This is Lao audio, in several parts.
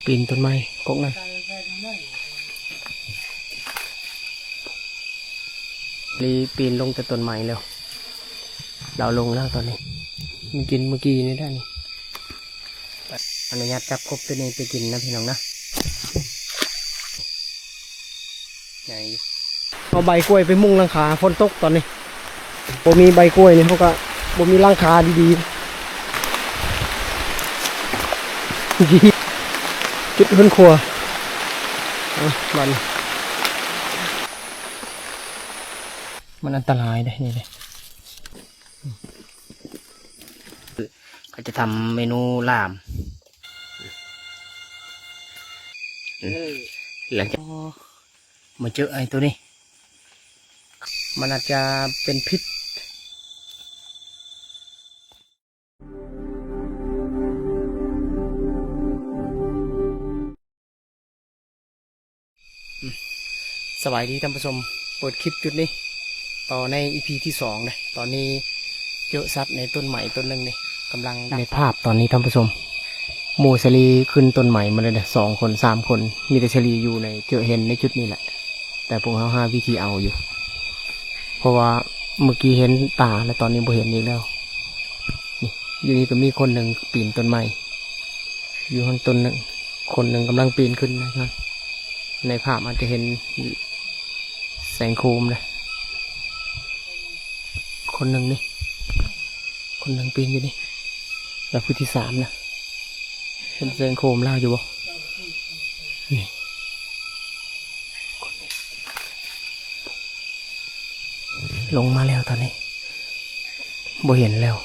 ປີນຕົ້ນໄມ້ກົກນັ້ນ ລີປີນລົງແຕ່ຕົ້ນໄມ້ແລ້ວ ລາວລົງແລ້ວຕອນນີ້ ມັນກິນມື້ກີ້ນີ້ໄດ້ນີ້ ອະນຸຍາດຈັບກົບໂຕນີ້ໄປກິນນະພີ່ນ້ອງນະ. ໃຫຍ່ຢູ່ ເອົາໃບກ້ວຍໄປມຸງຫຼັງຄາ ຝົນຕົກຕອນນີ້ ບໍ່ມີໃບກ້ວຍນີ້ ເຮົາກໍບໍ່ມີຫຼັງຄາດີໆ ຈຸດເຮືອນຄົວ ອະ ບາດນີ້ ມັນອັນຕະລາຍເດ້ ນີ້ເດ້ ເຂົາຈະທຳເມນູລາມ ເອີ ຫຼັງຈາກ ມາເຈີໄອ້ໂຕນີ້ ມັນອາດຈະເປັນພິດ. ສະບາຍດີທ່ານຜູ້ຊົມ ເປີດຄລິບຈຸດນີ້ຕໍ່ໃນອີພີທີສອງເດ້. ຕອນນີ້ເຈີສັດໃນຕົ້ນໄມ້ຕົ້ນໜຶ່ງນີ້ ກຳລັງ ໃນພາບຕອນນີ້ທ່ານຜູ້ຊົມ ໝູ່ສາລີຂຶ້ນຕົ້ນໄມ້ໝົດເລີຍເດ້ ສອງຄົນສາມຄົນ ມີແຕ່ສາລີຢູ່ໃນ ເຈີເຫັນໃນຈຸດນີ້ແຫຼະ ແຕ່ພວກເຮົາຫາວິທີເອົາຢູ່ ເພາະວ່າເມື່ອກີ້ເຫັນຕາ ແລ້ວຕອນນີ້ບໍ່ເຫັນອີກແລ້ວ. ນີ້ ຢູ່ນີ້ກໍມີຄົນໜຶ່ງປີນຕົ້ນໄມ້ ຢູ່ຫັ້ນຕົ້ນໜຶ່ງ ຄົນໜຶ່ງກຳລັງປີນຂຶ້ນນະ ໃນພາບອາດຈະເຫັນແສງໂຄມນະ ຄົນໜຶ່ງນີ້ ຄົນໜຶ່ງປີນຢູ່ນີ້ ແລ້ວຜູ້ທີສາມນະ ເຫັນແສງໂຄມລາວຢູ່ບໍ່? ນີ້ ລົງມາແລ້ວຕອນນີ້ ບໍ່ເຫັນແລ້ວ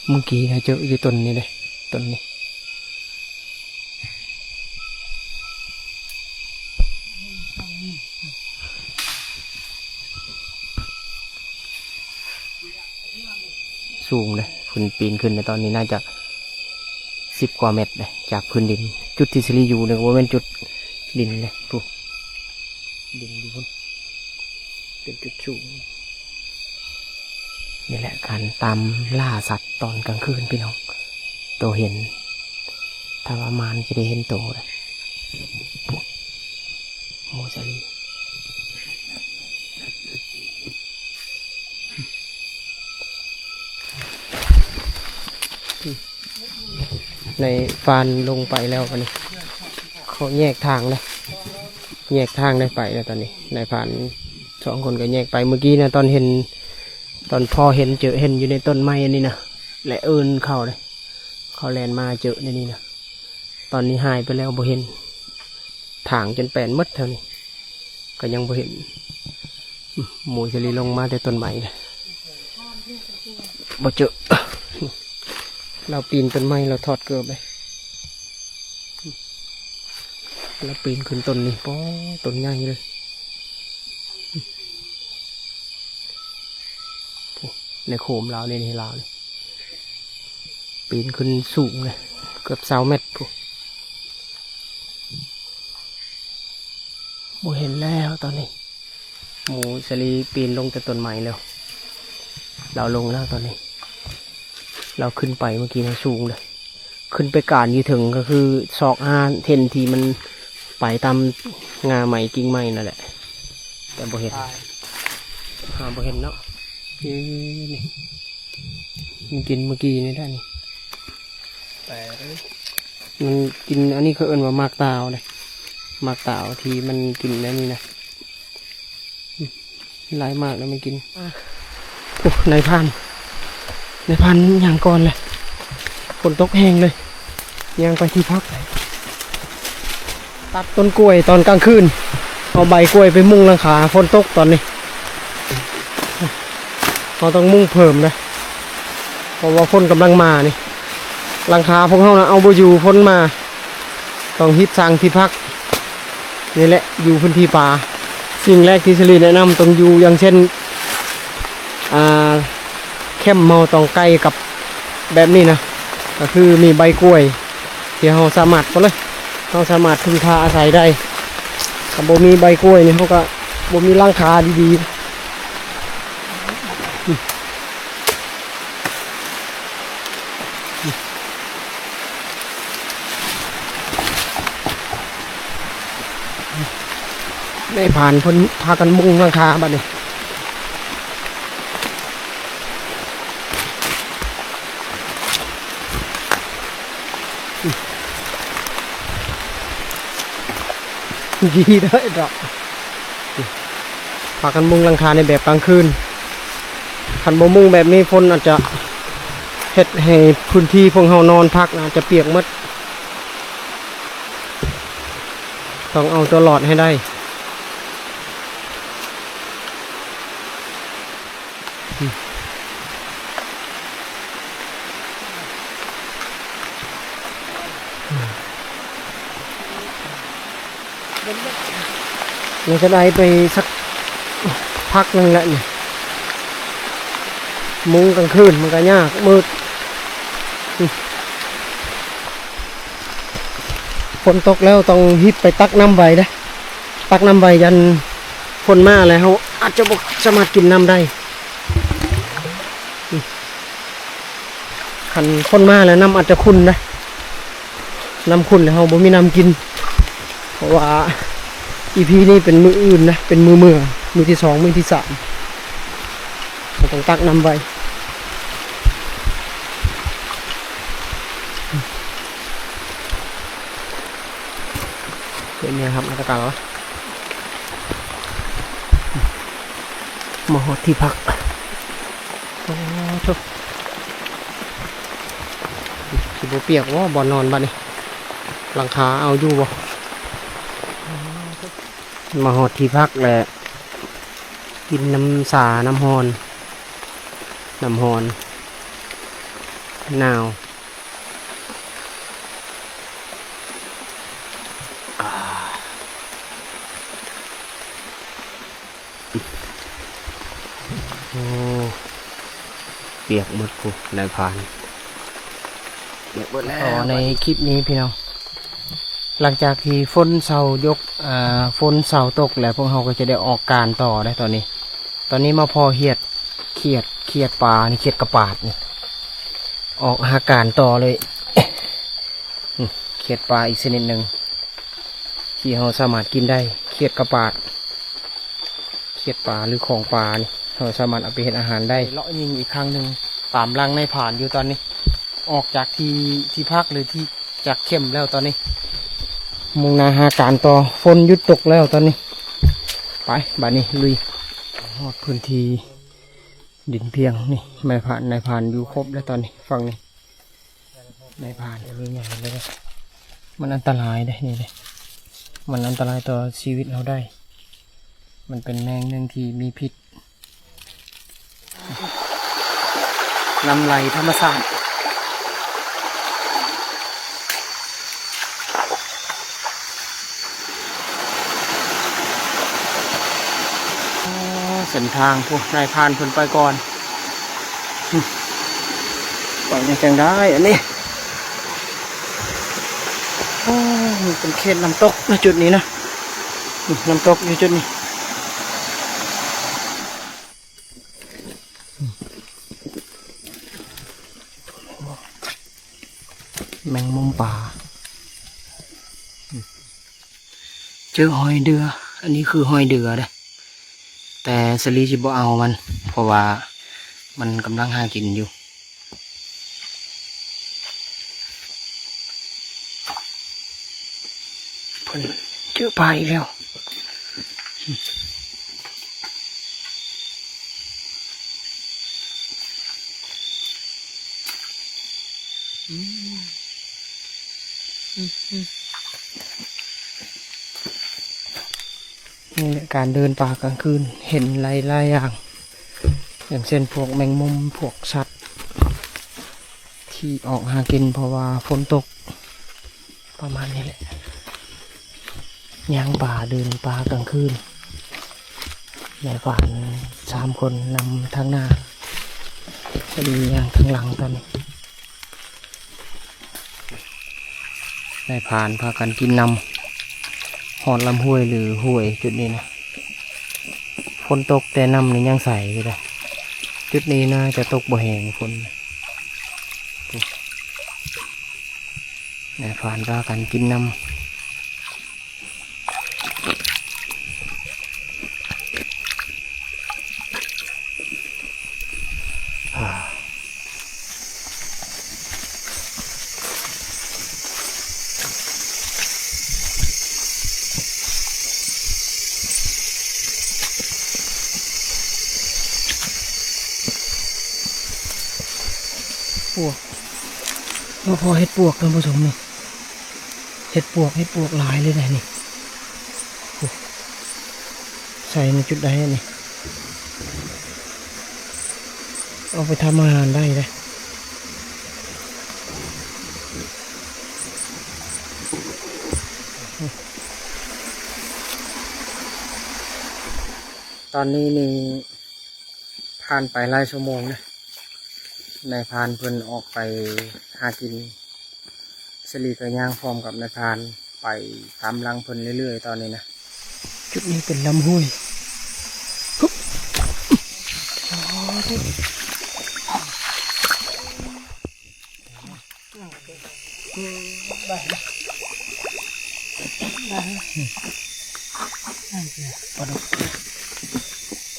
ເມື່ອກີ້ນະ ເຈີຢູ່ຕົ້ນນີ້ເດ້ ຕົ້ນນີ້ ສູງເດ້ ຂຶ້ນ ປີນຂຶ້ນໃນຕອນນີ້ໜ້າຈະສິບກວ່າແມັດເດ້ ຈາກພື້ນດິນ ຈຸດທີ່ສາລີຢູ່ນີ້ກໍບໍ່ແມ່ນຈຸດດິນເດ້ ພຸ້ນ ດິນຢູ່ພຸ້ນ ເປັນຈຸດສູງ. ນີ້ແຫຼະການຕາມລ່າສັດຕອນກາງຄືນພີ່ນ້ອງ ໂຕເຫັນ ຖ້າວ່າໝານຈະໄດ້ເຫັນໂຕເດ້ ໝູ່ສາລີ ນາຍພານລົງໄປແລ້ວ ອັນນີ້ເຂົາແຍກທາງເດ້ ແຍກທາງໄດ້ໄປແລ້ວຕອນນີ້ ນາຍພານສອງຄົນກໍແຍກໄປ. ເມື່ອກີ້ນະ ຕອນເຫັນ ຕອນພໍເຫັນ ເຈີເຫັນຢູ່ໃນຕົ້ນໄມ້ອັນນີ້ນະ ແລະເອີ້ນເຂົາເດ້ ເຂົາແລ່ນມາເຈີໃນນີ້ນະ ຕອນນີ້ຫາຍໄປແລ້ວ ບໍ່ເຫັນ ຖາງຈົນແປນໝົດແຖວນີ້ ກໍຍັງບໍ່ເຫັນ. ໝູ່ສາລີລົງມາແຕ່ຕົ້ນໄມ້ເດ້ ບໍ່ເຈີ ລາວປີນຕົ້ນໄມ້ ລາວຖອດເກີບເດ້ ລາວປີນຂຶ້ນຕົ້ນນີ້ ປໍ ຕົ້ນໃຫຍ່ເລີຍ ໃນໂຄມລາວນີ້ ນີ້ລາວນີ້ ປີນຂຶ້ນສູງເລີຍ ເກືອບຊາວແມັດພຸ້ນ ບໍ່ເຫັນແລ້ວຕອນນີ້. ໝູ່ສາລີປີນລົງແຕ່ຕົ້ນໄມ້ແລ້ວ ລາວລົງແລ້ວຕອນນີ້ ລາວຂຶ້ນໄປເມື່ອກີ້ນະ ສູງເລີຍ ຂຶ້ນໄປການຢູ່ເທິງ ກໍຄືຊອກຫາເຫັນທີ່ມັນໄປຕາມງ່າໄມ້ກິ່ງໄມ້ນັ້ນແຫຼະ ແຕ່ບໍ່ເຫັນ ຫາບໍ່ເຫັນເນາະ. ເອີ ນີ້ ມັນກິນເມື່ອກີ້ນີ້ໄດ້ນີ້ ແປກເລີຍ ມັນກິນ ອັນນີ້ເຂົາເອີ້ນວ່າໝາກຕາວເດ້ ໝາກຕາວທີ່ມັນກິນແນວນີ້ນະ ຫຼາຍໝາກແລ້ວມັນກິນ. ໂອ້ ນາຍພານ ນາຍພານຍ່າງກ່ອນເລີຍ ຝົນຕົກແຮງເລີຍ ຍ່າງໄປທີ່ພັກ ຕັດຕົ້ນກ້ວຍຕອນກາງຄືນ ເອົາໃບກ້ວຍໄປມຸງຫຼັງຄາ ຝົນຕົກຕອນນີ້ ເຮົາຕ້ອງມຸງເພີ່ມເດ້ ເພາະວ່າຝົນກຳລັງມານີ້ ຫຼັງຄາພວກເຮົານະເອົາບໍ່ຢູ່ ຝົນມາ ຕ້ອງຮີບສ້າງທີ່ພັກ ນີ້ແຫຼະ ຢູ່ພື້ນທີ່ປ່າ. ສິ່ງແລກທີ່ສາລີແນະນຳ ຕ້ອງຢູ່ ຢ່າງເຊັ່ນ ອ່າ ແຄມເຮົາຕ້ອງໃກ້ກັບແບບນີ້ນະ ກໍຄືມີໃບກ້ວຍ ທີ່ເຮົາສາມາດ ເຮົາສາມາດເພິ່ງພາອາໄສໄດ້. ຖ້າບໍ່ມີໃບກ້ວຍນີ້ ເຮົາກໍບໍ່ມີຫຼັງຄາດີໆ. ນາຍພານເພິ່ນພາກັນມຸງຫຼັງຄາບັດນີ້. ດີເດີດອກ ພາກັນມຸງຫຼັງຄາໃນແບບກາງຄືນ. ຄັນບໍ່ມຸງແບບນີ້ ຝົນອາດຈະເຮັດໃຫ້ພື້ນທີ່ພວກເຮົານອນພັກອາດຈະປຽກໝົດ. ຕ້ອງເອົາຕົວລອດໃຫ້ໄດ້. ນີ້ກໍໄດ້ໄປສັກພັກໜຶ່ງແຫຼະນີ້. ມຸງກາງຄືນມັນກໍຍາກ ມືດ. ຝົນຕົກແລ້ວຕ້ອງຮີບໄປຕັກນ້ຳໄວເດ້. ຕັກນ້ຳໄວ ຢ້ານຝົນມາແລ້ວເຮົາອາດຈະບໍ່ສາມາດກິນນ້ຳໄດ້. ຄັນຝົນມາແລ້ວນ້ຳອາດຈະຂຸ່ນນະ, ນ້ຳຂຸ່ນແລ້ວເຮົາບໍ່ມີນ້ຳກິນ. ເພາະວ່າອີພີນີ້ເປັນມື້ອື່ນນະ, ເປັນມື້ເມືອ, ມື້ທີສອງ ມື້ທີສາມ ເຮົາຕ້ອງຕັກນ້ຳໄວ້. ເປັນແນວຮັບມາດຕະການແລ້ວ ມາຮອດທີ່ພັກ. ໂອ້ໂທ້ ຊິບໍ່ປຽກບໍ່ບ່ອນນອນບັດນີ້? ຫຼັງຄາເອົາຢູ່ບໍ່? ມາຮອດທີ່ພັກແລ້ວ ກິນນ້ຳຊາ ນ້ຳຮ້ອນ ນ້ຳຮ້ອນ ໜາວ. ໂອ້ ປຽກໝົດພຸ້ນນາຍພານ. ປຽກໝົດແລ້ວ. ໃນຄລິບນີ້ພີ່ນ້ອງ ຫຼັງຈາກທີ່ຝົນເຊົາຍົກ ອາ ຝົນເຊົາຕົກແລ້ວ ພວກເຮົາກໍຈະໄດ້ອອກການຕໍ່ເດ້ຕອນນີ້. ຕອນນີ້ມາພໍ້ຫຽດ ຂຽດ ຂຽດປານີ້ ຂຽດກະປາດນີ້ ອອກຫາການຕໍ່ເລີຍ. ນີ້ ຂຽດປາອີກຊະນິດໜຶ່ງທີ່ເຮົາສາມາດກິນໄດ້ ຂຽດກະປາດ ຂຽດປາ ຫຼື ຂອງປານີ້ ເຮົາສາມາດເອົາໄປເຮັດອາຫານໄດ້. ເລາະຍິງອີກຄັ້ງໜຶ່ງ ຕາມຫຼັງນາຍພານຢູ່ຕອນນີ້ ອອກຈາກທີ່ ທີ່ພັກ ຫຼື ທີ່ ຈາກແຄມແລ້ວຕອນນີ້ ມຸ່ງໜ້າຫາການຕໍ່. ຝົນຢຸດຕົກແລ້ວຕອນນີ້. ໄປ ບາດນີ້ລຸຍ. ຮອດພື້ນທີ່ດິນພຽງນີ້ ນາຍພານ ນາຍພານຢູ່ຄົບແລ້ວຕອນນີ້ ຝັ່ງນີ້ ນາຍພານ. ໂອ້ ນີ້ໃຫຍ່ເລີຍ ມັນອັນຕະລາຍເດ້ ນີ້ເດ້ ມັນອັນຕະລາຍຕໍ່ຊີວິດເຮົາໄດ້. ມັນເປັນແມງໜຶ່ງທີ່ມີພິດ. ນ້ຳໄຫຼທຳມະຊາດ. ເສັ້ນທາງພຸ້ນ ນາຍພານເພິ່ນໄປກ່ອນ. ໄປໄດ້ຈັ່ງໃດອັນນີ້? ໂອ້ ມັນເປັນເຂດນ້ຳຕົກນະ ຈຸດນີ້ນະ. ນ້ຳຕົກຢູ່ຈຸດນີ້. ແມງມຸມປ່າ ເຈີຫອຍເດືອ. ອັນນີ້ຄືຫອຍເດືອເດ້ ແຕ່ສາລີຊິບໍ່ເອົາມັນ ເພາະວ່າມັນກຳລັງຫາກິນຢູ່. ເພິ່ນເຈີປາອີກແລ້ວ. ນີ້ແຫຼະ ການເດີນປ່າກາງຄືນ ເຫັນຫຼາຍໆຢ່າງ ຢ່າງເຊັ່ນ ພວກແມງມຸມ ພວກສັດທີ່ອອກຫາກິນ ເພາະວ່າຝົນຕົກ ປະມານນີ້ແຫຼະ ຍ່າງປ່າ ເດີນປ່າກາງຄືນ. ນາຍພານສາມຄົນນຳທາງໜ້າ ສາລີຍ່າງທາງຫຼັງຕອນນີ້. ນາຍພານພາກັນກິນນ້ຳ ຮອດລຳຫ້ວຍ ຫຼື ຫ້ວຍ ຈຸດນີ້ນະ ຝົນຕົກແຕ່ນ້ຳນີ້ຍັງໃສຢູ່ເດ້. ຈຸດນີ້ໜ້າຈະຕົກບໍ່ແຮງຝົນ. ນາຍພານພາກັນກິນນ້ຳ. ພໍເຫັດປວກ ທ່ານຜູ້ຊົມ ນີ້ ເຫັດປວກ ເຫັດປວກຫຼາຍເລີຍນະນີ້. ໂອ້ ໃສ່ໃນຈຸດໃດອັນນີ້ ເອົາໄປທຳອາຫານໄດ້ເດ້. ຕອນນີ້ນີ້ຜ່ານໄປຫຼາຍຊົ່ວໂມງນະ, ນາຍພານເພິ່ນອອກໄປຫາກິນ, ສາລີກໍຍ່າງພ້ອມກັບນາຍພານໄປຕາມຫຼັງເພິ່ນເລື້ອຍໆ ຕອນນີ້ນະ. ຈຸດນີ້ເປັນລຳຫ້ວຍ. ປາດຸກ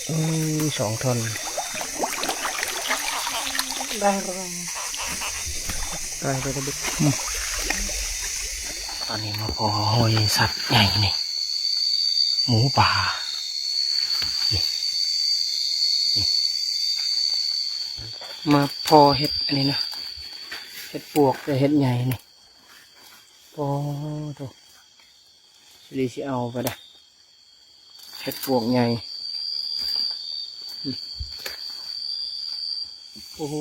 ເອີ ສອງທ່ອນ. ໄດ້ ໄດ້ ໄດ້ປາດຸກ. ອືມ ອັນນີ້ມາພໍຫ້ອຍສັດໃຫຍ່ນີ້ ໝູປ່າ ນີ້ ນີ້ ມາພໍເຫັດອັນນີ້ນະ ເຫັດປວກ ແຕ່ເຫັດໃຫຍ່ນີ້. ໂອ້ໂຕ ສາລີຊິເອົາໄປໄດ້ ເຫັດປວກໃຫຍ່. ອືມ ໂອ້ໂຫ.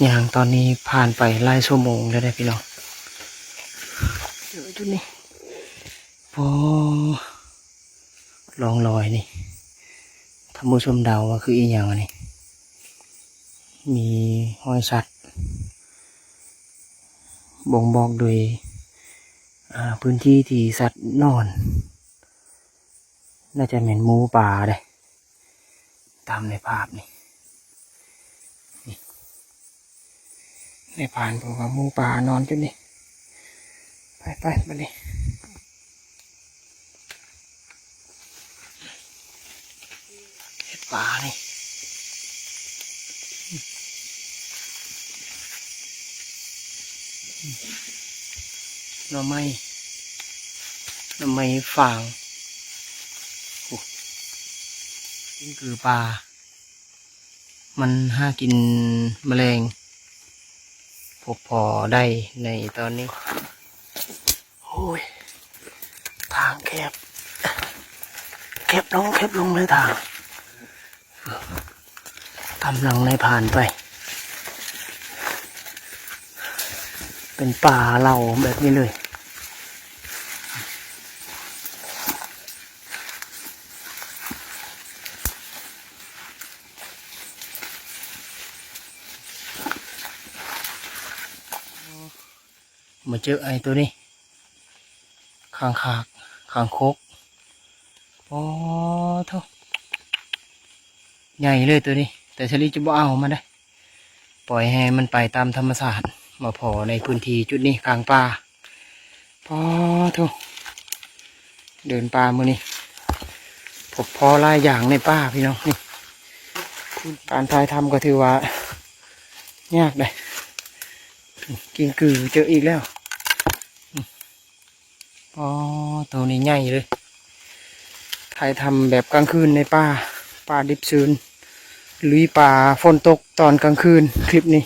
ຍ່າງຕອນນີ້ຜ່ານໄປຫຼາຍຊົ່ວໂມງແລ້ວເດ້ພີ່ນ້ອງ. ເອີ ຈຸດນີ້ ພໍລ່ອງລອຍນີ້ ທ່ານຜູ້ຊົມເດົາວ່າຄືອີ່ຫຍັງອັນນີ້? ມີຮອຍສັດ ບົ່ງບອກໂດຍ ອາ ພື້ນທີ່ທີ່ສັດນອນ ໜ້າຈະແມ່ນໝູປ່າເດ້ ຕາມໃນພາບນີ້ ນີ້ ໃນພານເພິ່ນວ່າໝູປ່ານອນຢູ່ນີ້. ໄປໆ ບາດນີ້ ເຫັດປ່ານີ້ ໜໍ່ໄມ້ ໜໍ່ໄມ້ຝາງ. ໂອ້ ກິ້ງກື່ປ່າ ມັນຫາກິນແມະແລງ ພົບພໍໄດ້ໃນຕອນນີ້. ໂອ້ຍ ທາງແຄບ ແຄບລົງ ແຄບລົງເລີຍທາງ. ຕາມຫຼັງນາຍພານໄປ ເປັນປ່າເຫຼົ່າແບບນີ້ເລີຍ. ມາເຈີໄອ້ໂຕນີ້ ຄາງຄາກ ຄາງຄົກ. ໂອ້ໂທ້ ໃຫຍ່ເລີຍໂຕນີ້ ແຕ່ສາລີຈະບໍ່ເອົາມັນເດ້ ປ່ອຍໃຫ້ມັນໄປຕາມທຳມະຊາດ. ມາພໍໃນພື້ນທີ່ຈຸດນີ້ ກາງປ່າ. ປາໂທ້ ເດີນປ່າມື້ນີ້ ພົບພໍຫຼາຍຢ່າງໃນປ່າພີ່ນ້ອງ. ນີ້ ການຖ່າຍທຳກໍຖືວ່າຍາກເດ້. ກິ້ງກື່ເຈີອີກແລ້ວ. ອໍ ໂຕນີ້ໃຫຍ່ເລີຍ. ຖ່າຍທຳແບບກາງຄືນໃນປ່າ, ປ່າດິບຊື້ນ, ລຸຍປ່າຝົນຕົກຕອນກາງຄືນ ຄລິບນີ້.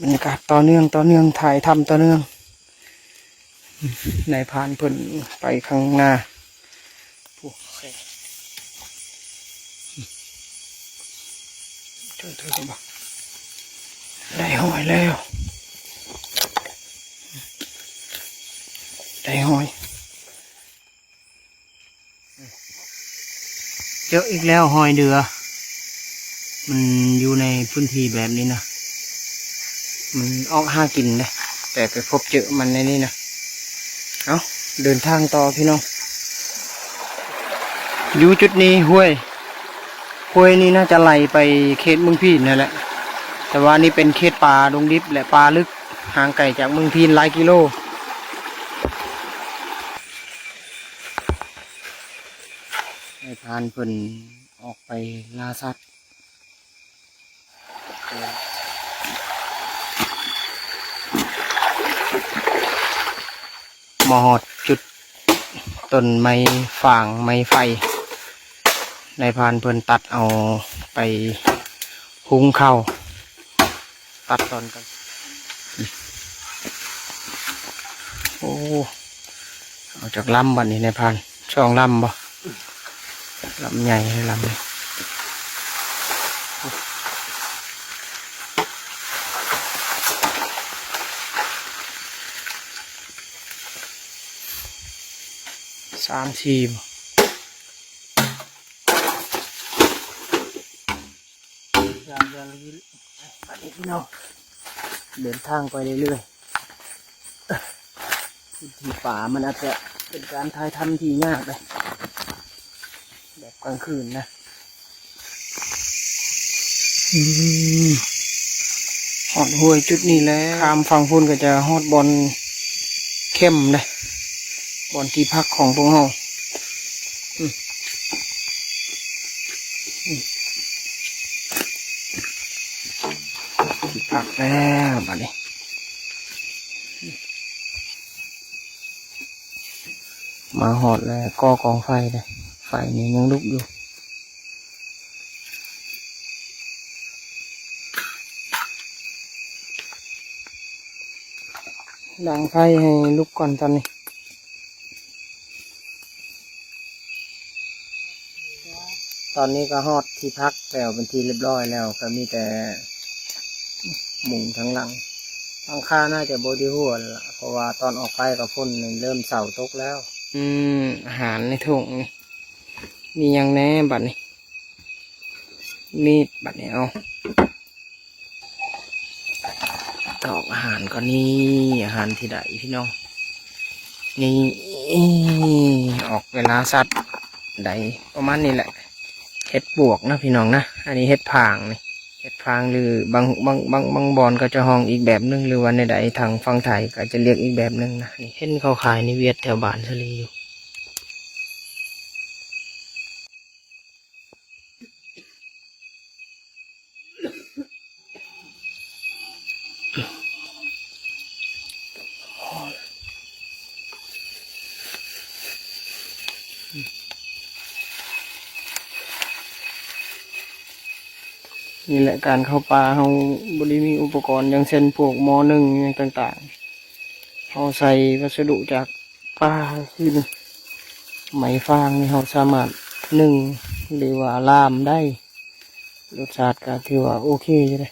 ບັນຍາກາດຕໍ່ເນື່ອງ, ຕໍ່ເນື່ອງ, ຖ່າຍທຳຕໍ່ເນື່ອງ. ນາຍພານເພິ່ນໄປຂ້າງໜ້າ. ໂອ້ ໄດ້ຮອຍແລ້ວ, ໄດ້ຮອຍ. ເຈີອີກແລ້ວ ຮອຍເດືອ. ມັນຢູ່ໃນພື້ນທີ່ແບບນີ້ນະ ມັນອອກຫາກິນເດ້, ແຕ່ໄປພົບເຈີມັນໃນນີ້ນະ. ເອົ້າ ເດີນທາງຕໍ່ພີ່ນ້ອງ. ຢູ່ຈຸດນີ້ຫ້ວຍ, ຫ້ວຍນີ້ໜ້າຈະໄຫຼໄປເຂດເມືອງພີນນັ້ນແຫຼະ, ແຕ່ວ່ານີ້ເປັນເຂດປ່າດົງດິບ ແລະ ປ່າລຶກ, ຫ່າງໄກຈາກເມືອງພີນຫຼາຍກິໂລ. ນາຍພານເພິ່ນອອກໄປລ່າສັດ. ເອີ ຮອດຈຸດຕົ້ນໄມ້ຟາງໄມ້ໄຟ ນາຍພານເພິ່ນຕັດເອົາໄປ ຫຸງເຂົ້າ ຕັດຕອນກາງ ໂອ້ ເອົາຈັກລຳບັດນີ້ນາຍພານ ສອງລຳບໍ່ ລຳໃຫຍ່ລຳນີ້ ສາມສີ່ບໍ່ ຢ່າ ຢ່າ ຢ່າ ບັດນີ້ພີ່ນ້ອງ ເດີນທາງໄປເລື້ອຍໆ ພື້ນທີ່ປ່າມັນອາດຈະເປັນການຖ່າຍທຳທີ່ຍາກເດ້ ແບບກາງຄືນນະ ອືມ ຮອດຫ້ວຍຈຸດນີ້ແລ້ວ ຂ້າມຝັ່ງພຸ້ນກໍຈະຮອດບ່ອນແຄມເດ້ ບ່ອນທີ່ພັກຂອງພວກເຮົາ ອືມ ອືມ ທີ່ພັກແລ້ວບັດນີ້ ມາຮອດແລ້ວ ກໍ່ກອງໄຟເດ້ ໄຟນີ້ຍັງລຸກຢູ່ ດັງໄຟໃຫ້ລຸກກ່ອນຕອນນີ້. ຕອນນີ້ກໍຮອດທີ່ພັກແລ້ວເປັນທີ່ຮຽບຮ້ອຍແລ້ວ ກໍມີແຕ່ມຸງທາງຫຼັງ ຫຼັງຄາໜ້າຈະບໍ່ໄດ້ຮົ່ວແລ້ວລະ ເພາະວ່າຕອນອອກໄປກໍຝົນເລີ່ມເຊົາຕົກແລ້ວ. ອືມ ອາຫານໃນຖົງນີ້ ມີຫຍັງແດ່ບັດນີ້? ມີດ ບັດນີ້ເອົາ ຕອກອາຫານກ່ອນນີ້ ອາຫານທີ່ໄດ້ພີ່ນ້ອງ ນີ້ ອອກເວລາສັດໄດ້ປະມານນີ້ແຫຼະ ເຫັດປວກນະພີ່ນ້ອງນະ ອັນນີ້ເຫັດຜາງນີ້ ເຫັດຜາງ ຫຼື ບາງ ບາງ ບາງ ບາງບ່ອນກໍຈະຮ້ອງອີກແບບໜຶ່ງ ຫຼືວ່າແນວໃດ ທາງຝັ່ງໄທກໍຈະລຽກອີກແບບໜຶ່ງນະ ນີ້ເຫັນເຂົາຂາຍໃນຫວຽດແຖວບ້ານສາລີຢູ່. ນີ້ແຫຼະ ການເຂົ້າປ່າເຮົາບໍ່ໄດ້ມີອຸປະກອນ ຢ່າງເຊັ່ນ ພວກໝໍ້ໜຶ້ງຫຍັງຕ່າງໆ ເຮົາໃຊ້ວັດສະດຸຈາກປ່າ ຄືໄມ້ຟາງນີ້ ເຮົາສາມາດໜຶ້ງ ຫຼືວ່າລາມໄດ້ ລົດຊາດກໍຖືວ່າໂອເຄຢູ່ເດ້.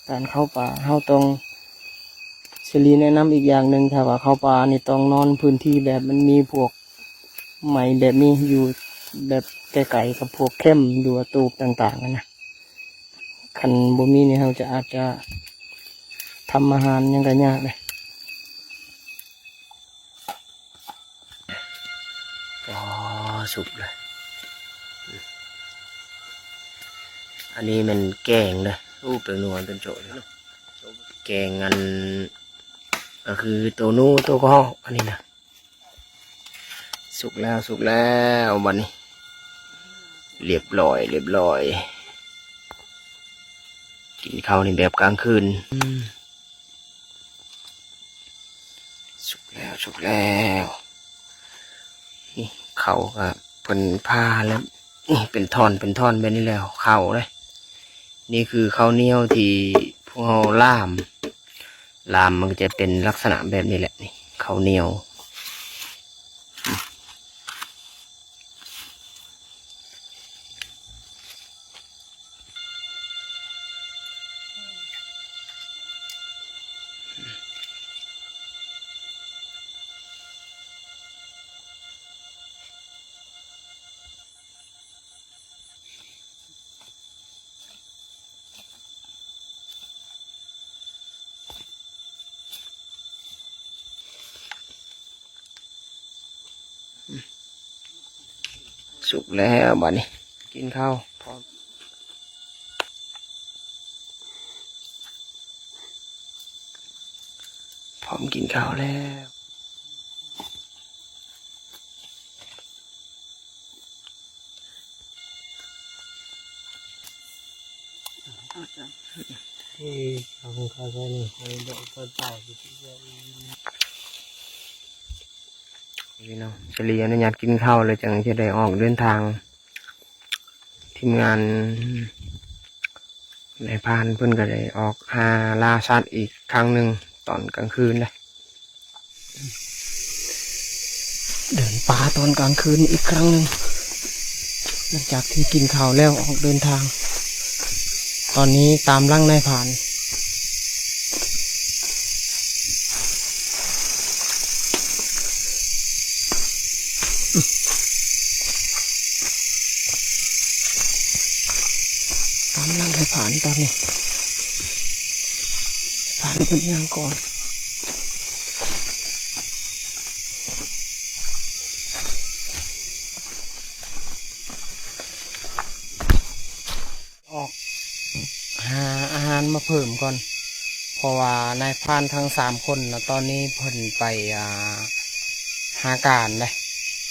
ການເຂົ້າປ່າເຮົາຕ້ອງ ສາລີແນະນຳອີກຢ່າງໜຶ່ງ ຖ້າວ່າເຂົ້າປ່ານີ້ຕ້ອງນອນພື້ນທີ່ແບບມັນມີພວກໄມ້ແບບນີ້ ຢູ່ແບບໃກ້ໆກັບພວກແຄມ ຫຼືວ່າຕູບຕ່າງໆຫັ້ນນະ ຄັນບໍ່ມີນີ້ເຮົາຈະ ອາດຈະທຳອາຫານຫຍັງກໍຍາກເດ້. ອໍ ສຸກແລ້ວ ອັນນີ້ແມ່ນແກງເດີ ໂອ້ ແປ້ງນົວເຕັມໂຈະເລີຍ ແກງອັນ ກໍຄືໂຕໜູ ໂຕກະຮອກ ອັນນີ້ນະ ສຸກແລ້ວ ສຸກແລ້ວ ບັດນີ້ ລຽບຮ້ອຍ ລຽບຮ້ອຍ ກິນເຂົ້ານີ້ແບບກາງຄືນ ອືມ. ສຸກແລ້ວ ສຸກແລ້ວ ນີ້ເຂົ້າກໍເພິ່ນຜ່າແລ້ວ ນີ້ເປັນທ່ອນ ເປັນທ່ອນແບບນີ້ແລ້ວ ເຂົ້າເດ້ ນີ້ຄືເຂົ້າໜຽວທີ່ພວກເຮົາລາມ ລາມມັນກໍຈະເປັນລັກສະນະແບບນີ້ແຫຼະ ນີ້ເຂົ້າໜຽວ. ສຸກແລ້ວບາດນີ້ ກິນເຂົ້າ ພ້ອມ ພ້ອມກິນເຂົ້າແລ້ວ. ເອົາຈ້ະ. ເອີ ເອົາຂອງເຂົາໃສ່ນີ້ ໃຫ້ດອກກະເຕົາຊິກິນ. ພີ່ນ້ອງ ສາລີອະນຸຍາດກິນເຂົ້າແລ້ວ ຈັ່ງຈະໄດ້ອອກເດີນທາງ. ທີມງານນາຍພານເພິ່ນກໍໄດ້ອອກຫາລ່າສັດອີກຄັ້ງໜຶ່ງຕອນກາງຄືນເດ້. ເດີນປ່າຕອນກາງຄືນອີກຄັ້ງໜຶ່ງ ຫຼັງຈາກທີ່ກິນເຂົ້າແລ້ວອອກເດີນທາງ. ຕອນນີ້ຕາມຫຼັງນາຍພານ ຕາມຫຼັງນາຍພານຕອນນີ້ ພານເພິ່ນຍ່າງກ່ອນ. ອອກຫາອາຫານມາເພີ່ມກ່ອນ ເພາະວ່ານາຍພານທັງສາມຄົນນະ ຕອນນີ້ເພິ່ນໄປ ອ່າ ຫາການເດ້.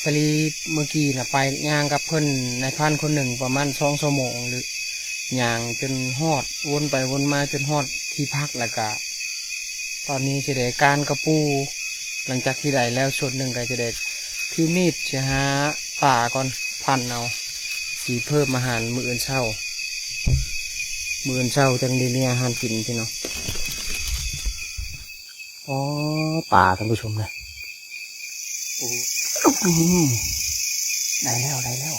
ສາລີເມື່ອກີ້ນະ ໄປຍ່າງກັບເພິ່ນ ນາຍພານຄົນໜຶ່ງປະມານສອງຊົ່ວໂມງ ຫຼື ຍ່າງຈົນຮອດ ວົນໄປວົນມາຈົນຮອດທີ່ພັກ ແລ້ວກະຕອນນີ້ຊິໄດ້ການກະປູ. ຫຼັງຈາກທີ່ໄດ້ແລ້ວຊຸດໜຶ່ງ ກໍຈະໄດ້ຖືມີດຊິຫາປ່າກ່ອນ ພັນເອົາ ຊິເພີ່ມອາຫານມື້ອື່ນເຊົ້າ ມື້ອື່ນເຊົ້າຈັ່ງໄດ້ມີອາຫານກິນພີ່ນ້ອງ. ອໍ ປາທ່ານຜູ້ຊົມນະ ໂອ້ ອືມ ໄດ້ແລ້ວ ໄດ້ແລ້ວ.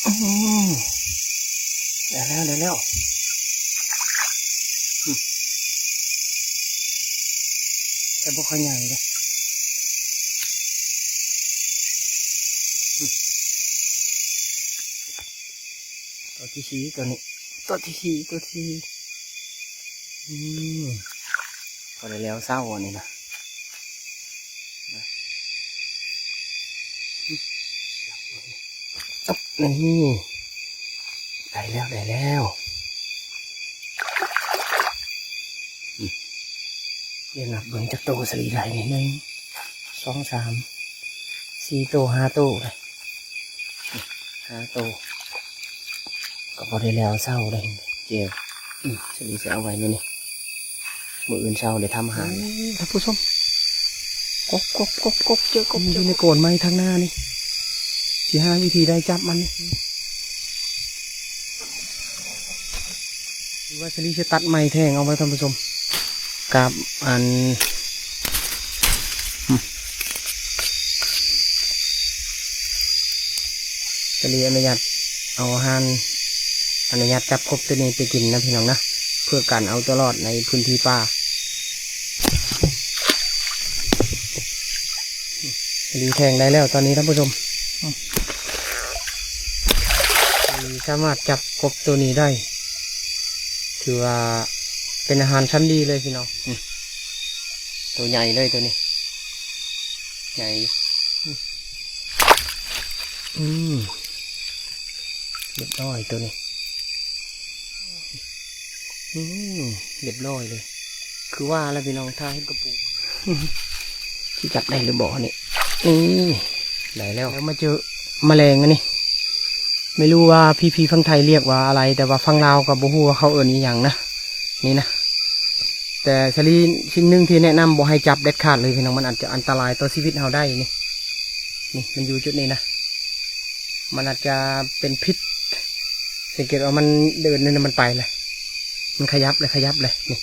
ອືມ ໄດ້ແລ້ວ ໄດ້ແລ້ວ. ອືມ ແຕ່ບໍ່ຄ່ອຍໃຫຍ່ເດ້. ອືມ ຕົວທີສີ່ ຕົວນີ້ ຕົວທີສີ່ ຕົວທີສີ່. ອືມ ພໍໄດ້ແລ້ວເຊົ້າອັນນີ້ນະ ນະ ອືມ ຈັບ ນີ້ ໄດ້ແລ້ວ ໄດ້ແລ້ວ. ອືມ ດຽວນັບເບິ່ງຈັກໂຕສາລີໄດ້ນີ້ ໜຶ່ງ ສອງ ສາມ ສີ່ໂຕ ຫ້າໂຕເດ້ ຫ້າໂຕ ກໍພໍໄດ້ແລ້ວເຊົ້າເດ້ ເຈວ. ອືມ ສາລີຊິເອົາໄວ້ມື້ນີ້ ມື້ອື່ນເຊົ້າໄດ້ທຳອາຫານ. ນີ້ທ່ານຜູ້ຊົມ ກົບ ກົບ ກົບ ກົບ ເຈີກົບ ມັນຢູ່ໃນໂກນໄມ້ທາງໜ້ານີ້ ຊິຫາວິທີໄດ້ຈັບມັນ. ຄືວ່າສາລີຊິຕັດໄມ້ແທງເອົາໄວ້ທ່ານຜູ້ຊົມ ກັບອັນ ສາລີອະນຸຍາດເອົາອາຫານ ອະນຸຍາດຈັບກົບໂຕນີ້ໄປກິນນະພີ່ນ້ອງນະ ເພື່ອການເອົາຕົວລອດໃນພື້ນທີ່ປ່າ. ສາລີແທງໄດ້ແລ້ວຕອນນີ້ທ່ານຜູ້ຊົມ ສາມາດຈັບກົບໂຕນີ້ໄດ້ ຖືວ່າເປັນອາຫານຊັ້ນດີເລີຍພີ່ນ້ອງ. ໂຕໃຫຍ່ເລີຍໂຕນີ້ ໃຫຍ່. ອືມ ຮຽບຮ້ອຍໂຕນີ້ ອືມ ຮຽບຮ້ອຍເລີຍ. ຄືວ່າລະພີ່ນ້ອງ ຖ້າເຫັນກະປູ ຊິຈັບໄດ້ຫຼືບໍ່ນີ້? ນີ້ ໄດ້ແລ້ວ. ແລ້ວມາເຈີມະແລງອັນນີ້ ໄມ່ຮູ້ວ່າພີ່ໆຝັ່ງໄທຮຽກວ່າອະໄລ ແຕ່ວ່າຝັ່ງລາວກໍບໍ່ຮູ້ວ່າເຂົາເອີ້ນອີ່ຫຍັງນະ ນີ້ນະ. ແຕ່ສາລີສິ່ງໜຶ່ງທີ່ແນະນຳບໍ່ໃຫ້ຈັບເດັດຂາດເລີຍພີ່ນ້ອງ ມັນອາດຈະອັນຕະລາຍຕໍ່ຊີວິດເຮົາໄດ້ນີ້. ນີ້ມັນຢູ່ຈຸດນີ້ນະ ມັນອາດຈະເປັນພິດ. ສັງເກດວ່າມັນເດີນນີ້ ມັນໄປແລ້ວ ມັນຂະຫຍັບແລ້ວ ຂະຫຍັບແລ້ວ ນີ້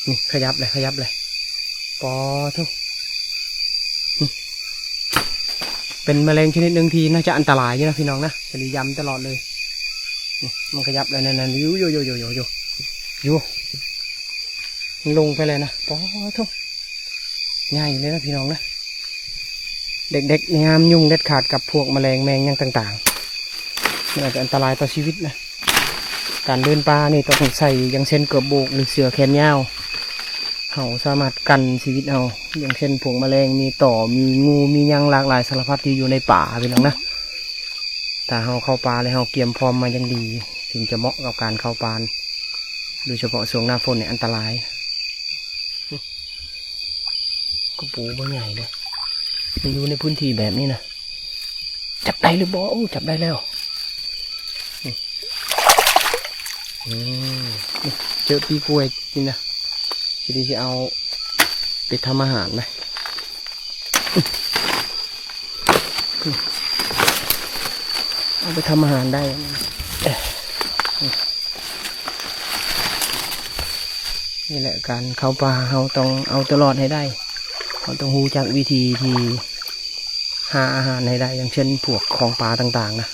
ນີ້ຂະຫຍັບແລ້ວ ຂະຫຍັບແລ້ວ. ປາໂທ້ ນີ້ເປັນມະແລງຊະນິດໜຶ່ງທີ່ໜ້າຈະອັນຕະລາຍຢູ່ນະພີ່ນ້ອງນະ ສາລີຢ້ຳຕະຫຼອດເລີຍ. ນີ້ມັນຂະຫຍັບແລ້ວ ນັ້ນໆ ຢູ່ ຢູ່ ຢູ່ ມັນລົງໄປແລ້ວນະ. ປາໂທ້ ໃຫຍ່ເລີຍນະພີ່ນ້ອງນະ. ເດັກໆນີ້ຫ້າມຫຍຸ້ງເດັດຂາດກັບພວກມະແລງແມງຫຍັງຕ່າງໆ ມັນອາດຈະອັນຕະລາຍຕໍ່ຊີວິດນະ. ການເດີນປ່ານີ້ຕ້ອງໃສ່ ຢ່າງເຊັ່ນ ເກີບໂບກ ຫຼື ເສື້ອແຂນຍາວ ເຮົາສາມາດກັນຊີວິດເຮົາ ຢ່າງເຊັ່ນ ພວກມະແລງ ມີຕໍ ມີງູ ມີຫຍັງຫຼາກຫຼາຍສາລະພັດທີ່ຢູ່ໃນປ່າ ພີ່ນ້ອງນະ. ຖ້າເຮົາເຂົ້າປ່າແລ້ວ ເຮົາກຽມພ້ອມມາຢ່າງດີ ຈຶ່ງຈະເໝາະກັບການເຂົ້າປ່າ ໂດຍສະເພາະຊ່ວງໜ້າຝົນນີ້ອັນຕະລາຍ. ກະປູບໍ່ໃຫຍ່ເດ້ ມັນຢູ່ໃນພື້ນທີ່ແບບນີ້ນະ. ຈັບໄດ້ຫຼືບໍ່? ໂອ້ ຈັບໄດ້ແລ້ວ. ນີ້ ອືມ ນີ້ ເຈີປີກລ້ວຍນີ້ນະ ຊິໄດ້ ຊິເອົາໄປທຳອາຫານນະ. ເອົາໄປທຳອາຫານໄດ້. ນີ້ແຫຼະ ການເຂົ້າປ່າ ເຮົາຕ້ອງເອົາຕົວລອດໃຫ້ໄດ້. ເຮົາຕ້ອງຮູ້ຈັກວິທີທີ່ຫາອາຫານໃຫ້ໄດ້ ຢ່າງເຊັ່ນພວກຂອງປາຕ່າງໆນະ.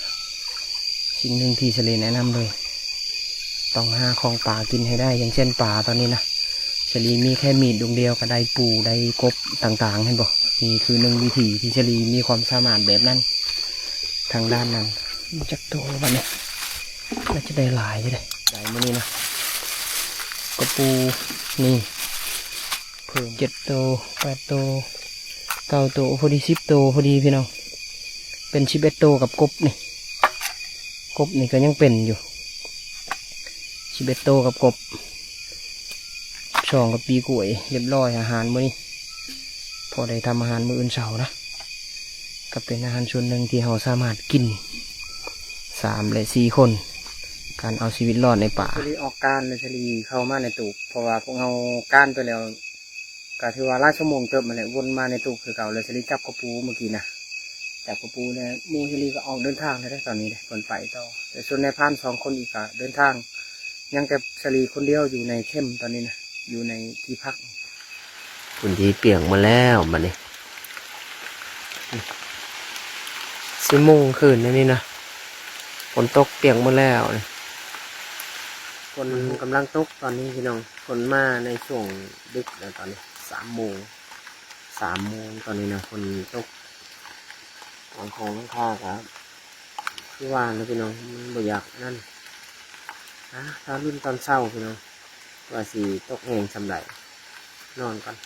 ສິ່ງໜຶ່ງທີ່ສະລີແນະນຳເລີຍ ຕ້ອງຫາຂອງປາກິນໃຫ້ໄດ້ ຢ່າງເຊັ່ນປາຕອນນີ້ນະ ສະລີມີແຄ່ມີດດົງດຽວກໍໄດ້ປູໄດ້ກົບຕ່າງໆ ເຫັນບໍ່? ນີ້ຄືໜຶ່ງວິທີທີ່ສະລີມີຄວາມສາມາດແບບນັ້ນ ທາງດ້ານນັ້ນ. ຈັກໂຕບັດນີ້ ໜ້າຈະໄດ້ຫຼາຍຢູ່ເດ ໄດ້ມື້ນີ້ນະ. ກະປູນີ້ ເພີ່ມເຈັດໂຕ ແປດໂຕ ເກົ້າໂຕ ພໍດີສິບໂຕພໍດີພີ່ນ້ອງ ເປັນສິບເອັດໂຕກັບກົບນີ້. ກົບນີ້ກໍຍັງເປັນຢູ່ ສິບເອັດໂຕກັບກົບ ສອງກະປີກລ້ວຍ ຮຽບຮ້ອຍ. ອາຫານມື້ນີ້ ພໍໄດ້ທຳອາຫານມື້ອື່ນເຊົ້ານະ ກໍເປັນອາຫານສ່ວນໜຶ່ງທີ່ເຮົາສາມາດກິນສາມ ແລະ ສີ່ຄົນ ການເອົາຊີວິດລອດໃນປ່າ. ສະລີອອກການ ແລະ ສະລີເຂົ້າມາໃນຕູບ ເພາະວ່າພວກເຮົາການໄປແລ້ວ ກໍຖືວ່າຫຼາຍຊົ່ວໂມງເຕີບຫັ້ນແຫຼະ ວົນມາໃນຕູບຄືເກົ່າ. ແລ້ວສະລີຈັບກະປູມື້ກີ້ນະ ຈັບກະປູແລ້ວ ໝູ່ສະລີກໍອອກເດີນທາງແລ້ວເດ້ ຕອນນີ້ເດ້ ເພິ່ນໄປຕໍ່. ແຕ່ສ່ວນນາຍພານສອງຄົນອີກກໍເດີນທາງ ຍັງແຕ່ສະລີຄົນດຽວຢູ່ໃນເຄັມຕອນນີ້ນະ ຢູ່ໃນທີ່ພັກ. ພື້ນທີ່ປຽກໝົດແລ້ວບັດນີ້ ສີ່ໂມງຄືນນີ້ນະ ຝົນຕົກປຽກໝົດແລ້ວນີ້. ຝົນກຳລັງຕົກຕອນນີ້ພີ່ນ້ອງ ຝົນມາໃນຊ່ວງດຶກແລ້ວຕອນນີ້ ສາມໂມງ ສາມໂມງຕອນນີ້ນະ ຝົນຕົກ. ຫຼັງຄອງຫຼັງຄາກໍຄືວ່ານະພີ່ນ້ອງ ມັນບໍ່ຢາກນັ້ນ. ອາ ຖ້າລຸ້ນຕອນເຊົ້າພີ່ນ້ອງ ວ່າຊິຕົກແຮງສ່ຳໃດ. ນອນກ່ອນ.